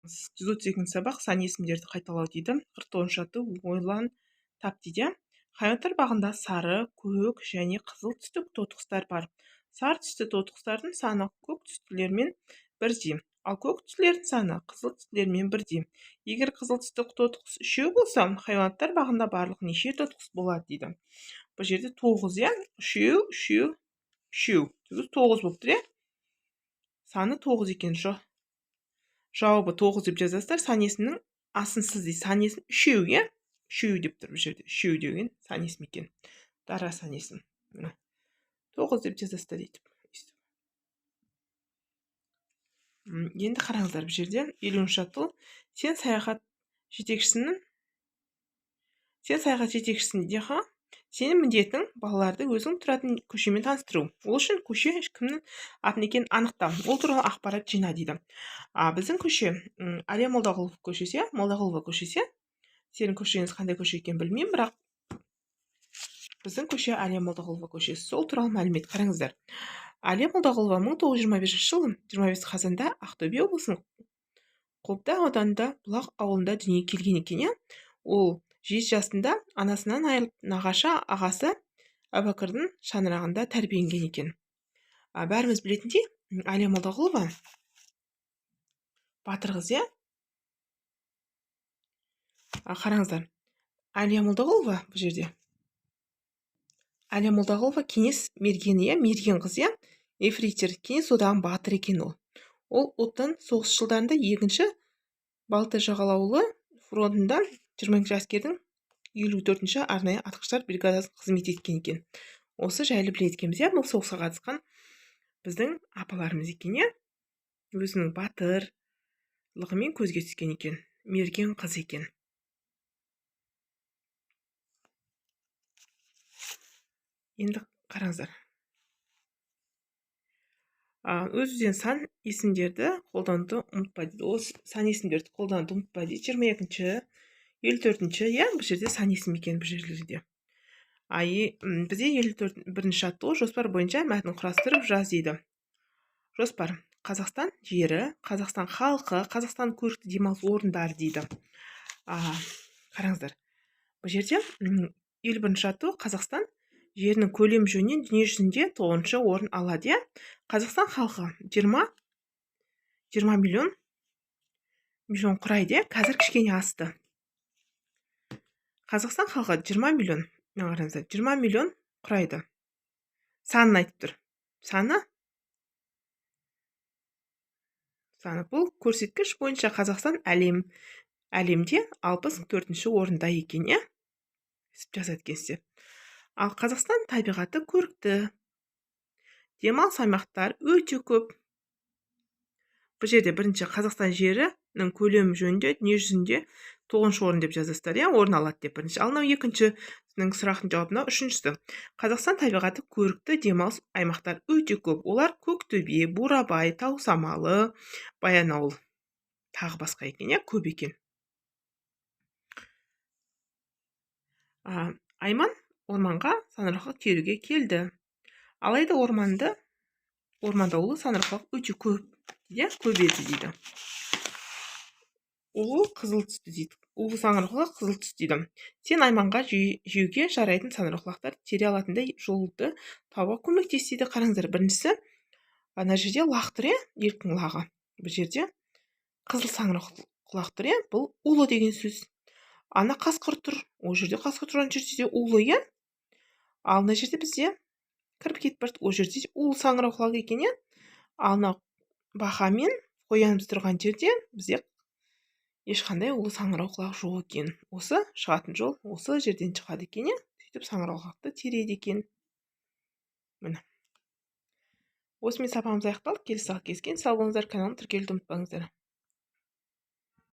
132 сабақ, сан есімдерді қайталау дейді. 49 жаттығу, ойлан тап дейді. Хайуанаттар бағында сары, көк және қызыл түсті тотықұстар бар. Сары түсті тотықұстардың саны көк түстілермен бірдей, ал көк түстілердің саны қызыл түстілермен бірдей. Егер қызыл түсті тотықұс 3 болса, хайуанаттар бағында барлық неше тотықұс болады дейді. Бұл жерде 9, иә? 3, 3, 3. 9 болып тұр, иә? Саны 9 екен. Жауабы 9 деп жазасыздар. Сан есімнің асынсыз дейді. Сан есім 3, иә? 3 деп тұр бұл жерде. 3 деген сан есім екен. Дара сан есім. Міне. 9 деп жазасыздар дейді. Енді қараңыздар, бұл жерде 50 жаттығу. Сен саяхат жетекшісінің, сен саяхат жетекшісің дейді, ха? Сенің міндетің балаларды өзің тұратын көшемен таныстыру. Ол үшін көше кімнің атын екенін анықта. Ол туралы ақпарат жина дейді. Біздің көше Әлия Молдағұлова көшесі, Молдағұлова көшесі. Сенің көшеңіз қандай көше екенін білмеймін, бірақ біздің көше Әлия Молдағұлова көшесі. Сол туралы мәлімет қараңыздар. Әлия Молдағұлова 1925 жылы 25 қазанда Ақтөбе облысының Қобда ауданында Бұлақ ауылында дүниеге келген екен, иә? Ол 7 жасында анасынан айырылып, нағашы ағасы Әубәкірдің шаңырағында тәрбиеленген екен. Бәріміз білетіндей, Әлия Молдағұлова батыр қыз, иә? Қараңыздар, Әлия Молдағұлова бұл жерде. Әлия Молдағұлова кеңес мергені, иә, мерген қыз, иә? Ефрейтор, кеңес одағының батыры екен ол. Ол Отан соғыс жылдарында 2-ші Балта жағалаулы фронтында 22-ші әскердің 54-ші арнайы атқыштар бригадасын қызмет еткен екен. Осы жайлы біледі екенбіз, иә? Бұл соғысқа қатысқан біздің апаларымыз екен, иә? Өзінің батырлығымен көзге түскен екен, мерген қыз екен. Енді қараңыздар. Өз-өзінен сан есімдерді қолдануды ұмытпа дейді. Ол сан есімдерді қолдануды ұмытпа дейді. 22-ші, 54-ші, иә, бұл жерде сан есім екен бұл жерлерде. Бізде 54 жаттығу, жоспар бойынша мәтін құрастырып жаз дейді. Жоспар. Қазақстан жері, Қазақстан халқы, Қазақстан көрікті демалыс орындары дейді. Қараңыздар. Бұл жерде 51 жаттығу, Қазақстан жерінің көлемі жөнінен дүние жүзінде 9-шы орын алады, иә? Қазақстан халқы 20 миллион құрайды, иә? Қазір кішкене асты. Қазақстан халқы 20 миллион, мына қараңыздар, 20 миллион құрайды. Санын айтып тұр. Саны? Саны бұл көрсеткіш бойынша Қазақстан әлемде 64-ші орында екен, иә? Сөйтіп жазады екенсіздер. Ал Қазақстан табиғаты көрікті. Демалыс аймақтары өте көп. Бұл жерде бірінші Қазақстан жерінің көлемі жөнінде дүние жүзінде 9-шы орын деп жазасыздар, иә, орын алады деп бірінші. Ал мынау екіншісінің сұрақтың жауабы, мынау үшіншісі. Қазақстан табиғаты көрікті, демалыс аймақтары өте көп. Олар Көктөбе, Бурабай, Тау Самалы, Баянауыл, тағы басқа екен, иә, көп екен. Айман орманға саңырауқұлақ теруге келді. Алайда орманда улы саңырауқұлақ өте көп, иә, көп еді дейді. Улы қызыл түсті дейді. Улы саңырауқұлақ қызыл түсті дейді. Сен Айманға жеуге жарайтын саңырауқұлақтар тере алатындай жолды табуға көмектес дейді. Қараңыздар, біріншісі ана жерде лақ тұр, иә, еліктің лағы. Бұл жерде қызыл саңырауқұлақ тұр, иә, бұл улы деген сөз. Ана қасқыр тұр, ол жерде қасқыр тұрған жерде де улы, иә. Ал мына жерде бізде кіріп кетіп барады, ол жерде де улы саңырауқұлақ екен, иә. Ал мына бақа мен қоянымыз тұрған жерде бізде ешқандай улы саңырауқұлақ жоқ екен. Осы шығатын жол осы жерден шығады екен, иә. Сөйтіп саңырауқұлақты тереді екен. Міне. Осымен сабағымыз аяқталды. Келесі сабақта кездескенше сау болыңыздар. Каналыма тіркелуді ұмытпаңыздар.